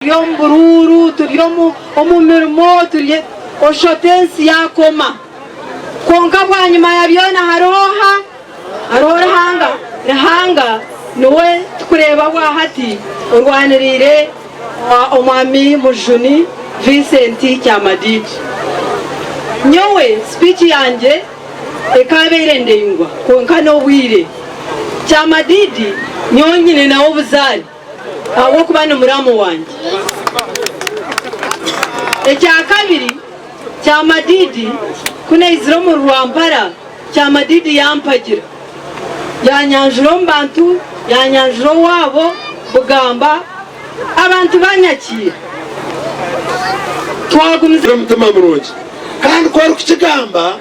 Turi omu buruuru, turi omu mirimo, turi oshusha oti ensi yaakoma. Kwonka bwanyima ya byona hariho oha? Hariho Ruhanga. Ruhanga niwe turikureeba bwahati orwaniriire Omwami Mujuni Vincent Kyamadidi. Nyowe sipiiki yangye ekaabaire ndaingwa kwonka n'obwire. Kyamadidi nyowe nyine nawe obuzaare. Ahabw'okuba ni muramu wangye. Ekyakabiri, Kyamadidi ku naizire omuri Rwampara, Kyamadidi yampagira, yanyanjura omu bantu, yanyanjura owaabo Bugamba, abantu banyakiira. Twagumizamu. Omutima murungi kandi ku orikukigamba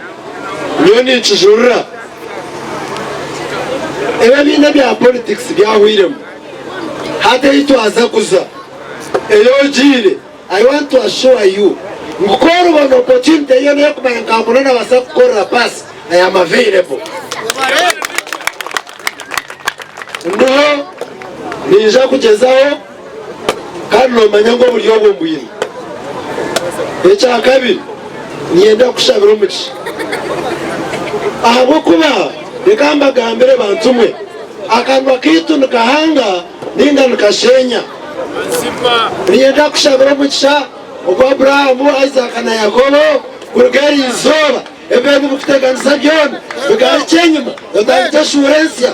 nyowe ninkijurira. Ebi ebindi ebya politics byahweiremu hati ei twaza kuza ei ogiire I want to assure you ngu ku oribona opportunity yoona eyokumanya nka mbunu nabaasa kukukorera pass I am available. Ndiho ninja kugyezaho kandi nomanya ngu oburyo obwo mbwine. Ekyakabiri, niinyenda kukushabira omugisha ahabw'okuba reka mbagambire bantu mwe, akanwa kaitu nikahanga nainga nikasheenya. Niinyenda kukushabira omugisha ogwa Abrahamu, Isaaka na Yakobo kuruga eri izooba. Ebibaire nibikuteganisa byona bigarukye enyima, otandikye eshuura ensya.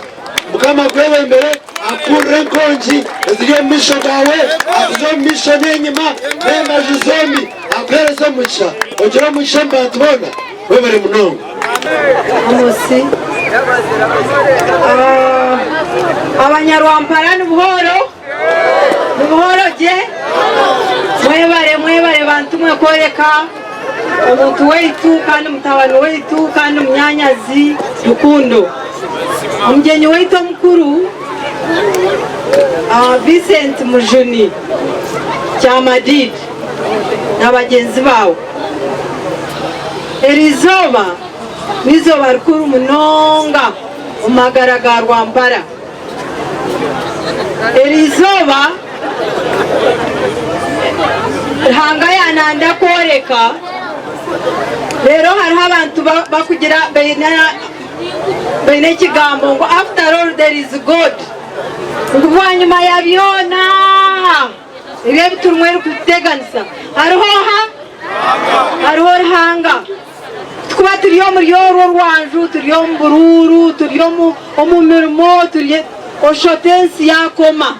Mukama akwebembere, akukurire enkongi eziri omu maisho gaawe, akuze omu maisho n'enyima n'embaju zombi, akuheereze omugisha, ogire omugisha omu bantu boona. Webare munonga. Amosi. Abanyarwampara ni buhooro? Ni buhooro gye? Mwebare mwebare bantu mwe kworeka omuntu waitu kandi mutabani waitu kandi munyanyazi rukundo. Omugyenyi waitu omukuru Vincent Mujuni Kyamadidi na bagyenzi baawe. Eri izooba n'eizooba rikuru munonga omu magara ga Rwampara. Eri izooba Ruhanga yananda kworeka reero hariho abantu bakugira baine ekigambo ngu after all there is God ngu bwanyima ya byona ebi ebiturimu ebirikututeganisa hariho oha? Hariho Ruhanga. Tukuba turi omuri orwo rwanju, turi omu buruuru, turi omu mirimo, turi oshusha oti ensi yaakoma.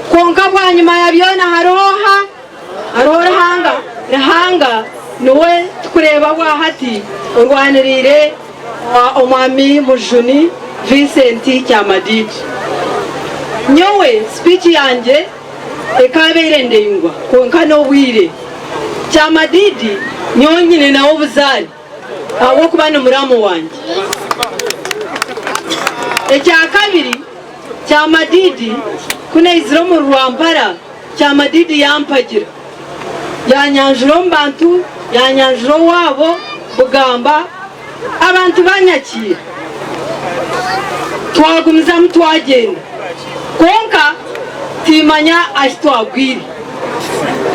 Kwonka bwanyima ya byona hariho oha? Hariho Ruhanga. Ruhanga niwe turikureeba obwahati orwaniriire Omwami Mujuni Vincent Kyamadidi. Nyowe sipiiki yangye Ekaabaire ndaingwa kwonka n'obwire. Kyamadidi nyowe nyine nawe obuzaare ahabw'okuba ni muramu wangye. Ekyakabiri, Kyamadidi ku naizire omuri Rwampara, Kyamadidi yampagira, yanyanjura omu bantu, yanyanjura owaabo Bugamba, Abantu banyakiira, twagumizamu twagyenda, kwonka timmanya ahi twagwire.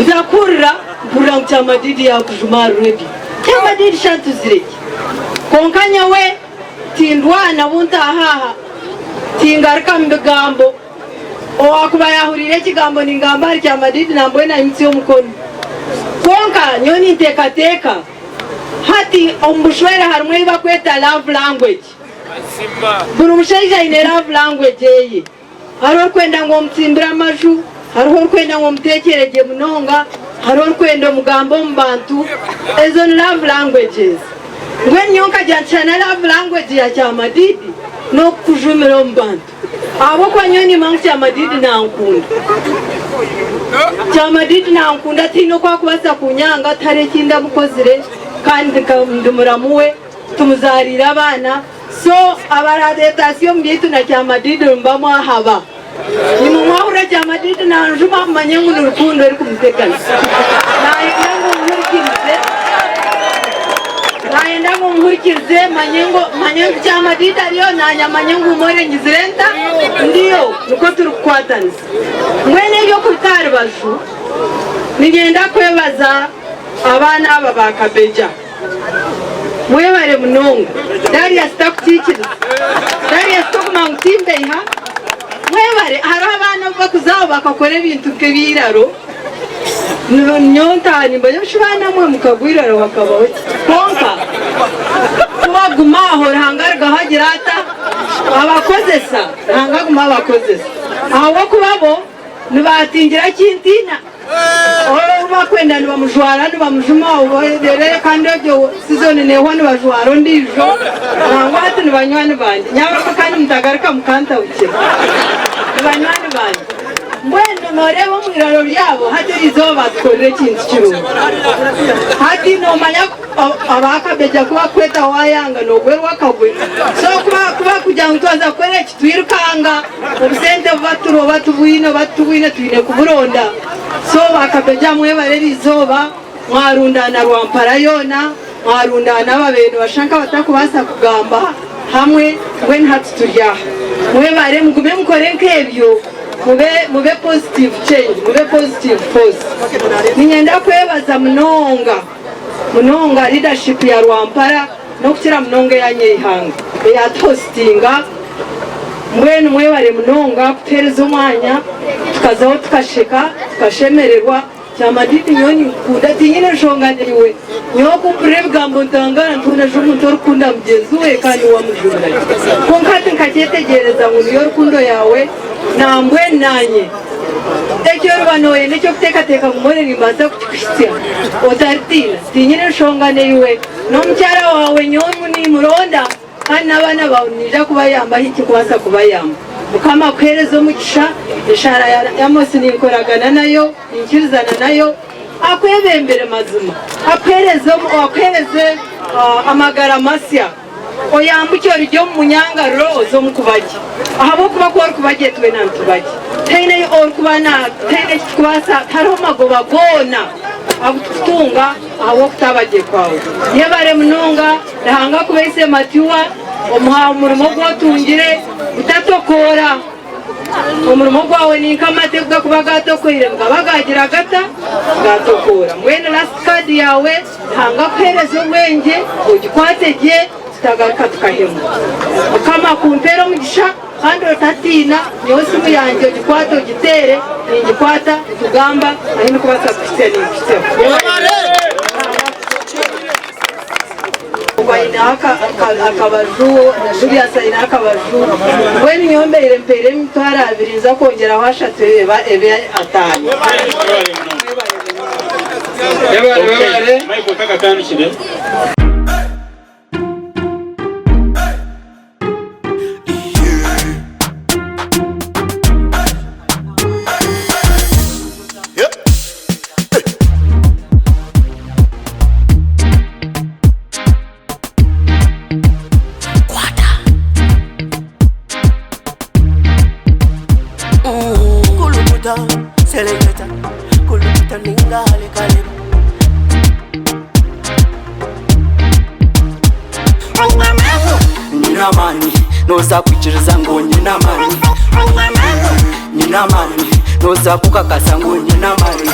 Nza kuhurira, mpurira ngu Kyamadidi yaakujuma ahari rediyo. Kyamadidi shi antuzire ki? Kwonka nyowe tindwana obu ntaaha aha, tingaruka mu bigambo. Owaakuba yaahuriire ekigambo ningamba ahari Kyamadidi nambwenu aimutsye omukono. Kwonka nyowe ninteekateeka. Hati omu bushwere harimu ei bakweta love language. Buri mushaija aine love language eye. Hariho orikwenda ngu omutsimbire amaju, hariho orikwenda ngu omuteekyere gye munonga, hariho orikwenda omugambe omu bantu. Ezo ni love languages. Mbwenu nyowe nkagira nti shana love language ya Kyamadidi n'okukujumira omu bantu. Ahabw'okuba nyowe nimmanya ngu Kyamadidi nankunda. Kyamadidi nankunda tihaine oku arikubaasa kunyanga, tihariho eki ndamukozire kandi ndi muramu we, tumuzaariire abaana. So abarabeetaasya omu byaitu na Kyamadidi nimuba mwahaba. Imwe mwahurira Kyamadidi nanjuma mumanye ngu ni rukundo erikumuteganisa. Nayenda ngu muhurikirize, nayenda ngu muhurikirize manye ngu manye ngu Kyamadidi ariyo nanye amanye ngu More nyizire nta ndiyo nikwo turikukwatanisa. Mbwenu ebyo kubita aha rubaju. Niinyenda kwebaza abaana aba ba Kabeja. Mwebare munonga. Darius takukiikiriza. Darius toguma ngu timbeiha. Mwebare. Hariho abaana obu bakuza aho bakakora ebintu nk'eby'eiraro. Nyowe ntaaha nimbanya ngu shi baana mwe mukagwa eiraro hakabaho ki? Kwonka ku baguma aho Ruhanga arugaho agira ata? Abakozesa. Ruhanga aguma abakozesa. Ahabw'okuba bo nibatingira kintiina. Ou bakwenda nibamujwara nibamujuma reero kandi egyo sizoni neehwa nibajwara ondiijo. Nangwa hati ni banywani bangye. Nyaabakwe kandi mutagaruka mukantabukira. Ni banywani bangye. Mbwenu nooreeba omu iraro ryabo hati eriizooba baatukorera ekintu kirungi. Hati noomanya aba Kabeja ku bakukweta waayanga noogwerwa akagwe. So ku bakugira ngu twaza kukora eki twirukanga, obusente obu turi oba tubwine oba titubwine twine kuburonda. So ba Kabeja mwebare eriizooba mwarundaana Rwampara yoona, mwarundaana ababaire nibashusha nk'abatakubaasa kugamba hamwe, mbwenu hati turi aha. Mwebare mugume mukore nk'ebyo, mube mube positive change, mube positive force. Niinyenda kwebaza munonga munonga leadership ya Rwampara n'okukira munonga eya Nyeihanga eyatuhositinga. Mbwenu mwebare munonga kutuheereza omwanya tukazaho tukasheka tukashemererwa. Kyamadidi nyowe ninkukunda tinyine nshonga naiwe. Nyowe ku mpurira ebigambo ntangara nti hoona shi omuntu orikukunda mugyenzi we kandi we amujumira ki? Kwonka hati nkakyetegyereza ngu niyo rukundo yaawe nambwenu naanye eki oriba nooyenda eky'okuteekateeka ngu mbwenu nimbaasa kukikuhitsya otaritiina. Tinyine nshonga naiwe n'omukyara waawe nyowe nimuronda. Kandi n'abaana baawe niinyija kubayamba ahu ndikubaasa kubayamba. Mukama akuheereze omugisha. Eshaara ya Amosi ninkoragana nayo, ninkirizana nayo. Akwebembere mazima, akuheereze akuheereze amagara masya. Oyambukye orugye omu munyangariro oze omu kuba gye. Ahabw'okuba ku orikuba gye twena nituba gye. Tihaine orikuba na tihaine eki turikubaasa, tihariho magoba goona agu turikutunga ahabw'okutaba gye kwawe. Yebare munonga. Ruhanga akubaise mature omuha omurimo ogu otungire gutatokoora. Omurimo gwawe ninka amate kugakuba gatokoire nigaba gagira gata? Gatokoora. Mbwenu last card yawe Ruhanga akuhereze obwengye ogikwate gye tutagaruka tukahemuka. Mukama akumpere omugisha kandi otatiina nyowe esimu yangye ogikwate ogiteere ningikwata nitugamba ahu ndikubaasa kukuhitsya ninkuhitsyaho. Ogwo aineho akabaju, na Julius aineho akabaju. Mbwenu nyowe mbaire mpaire emitwaro abiri nza kwongyeraho ashatu ebe ataano. Mike otakatandikire. Kulukuta, seleketa, kulukuta ningale kale. Nyine amaani, noza kwikiriza ngu nyine amaani. Nyine amaani, noza kukakasa ngu nyine amaani.